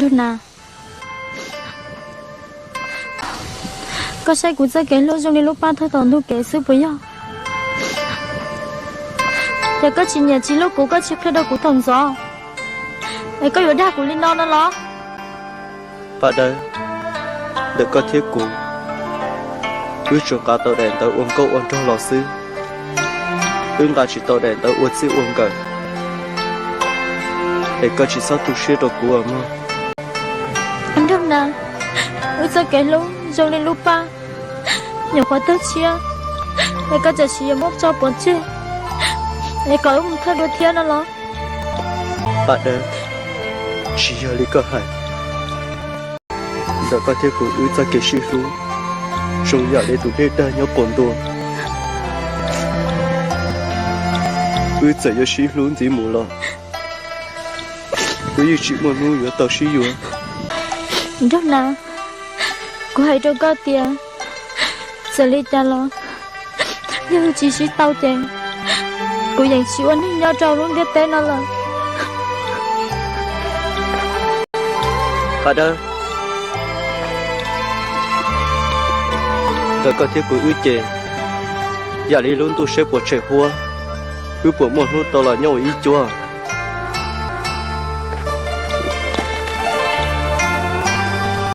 Nraug Nas, koj saib kuv txoj kev hlub zoo li lub paj thawj tom ntug kev xwb puas yog? Ces koj tsis nyiam tsis hlub kuv, koj tsis qhia rau kuv thaum ntxov, es koj yuav dag kuv li no no los? Paj Dawb, ntawm koj thiab kuv, wb tsuas nqa tau daim ntawv ua nkauj ua nraug los xwb, wb nqa tsis tau daim ntawv ua txij ua nkawm, es koj tsis txhob tu siab rau kuv os mog. Nraug Nas, wb txoj kev hlub zoo li lub paj, nyuam qhuav tawg tshiab, es koj tseem yuav muab tso pov tseg, es kom wb mus thawj dua thiab no los? Paj Dawb, tsis yog li koj hais. Ntawm koj thiab kuv wb txoj kev sib hlub zoo yam li tus dej dag nyob qaum ntua. Wb txawm yuav sib hlub ntxiv mus los, wb yeej tsis muaj hnub yuav tau sib yuav. Nraug Nas, kuv hais rau koj tias, txawm li cas los, yog wb tsis sib tau ces kuv yeej tsis ua neeg nyob rau lub ntiaj teb no lawm. Paj Dawb, ntawm koj thiab kuv wb ces, yam li lub ntuj siab puas tshem huab, wb puas muaj hnub tau los nyob ua ib cuab?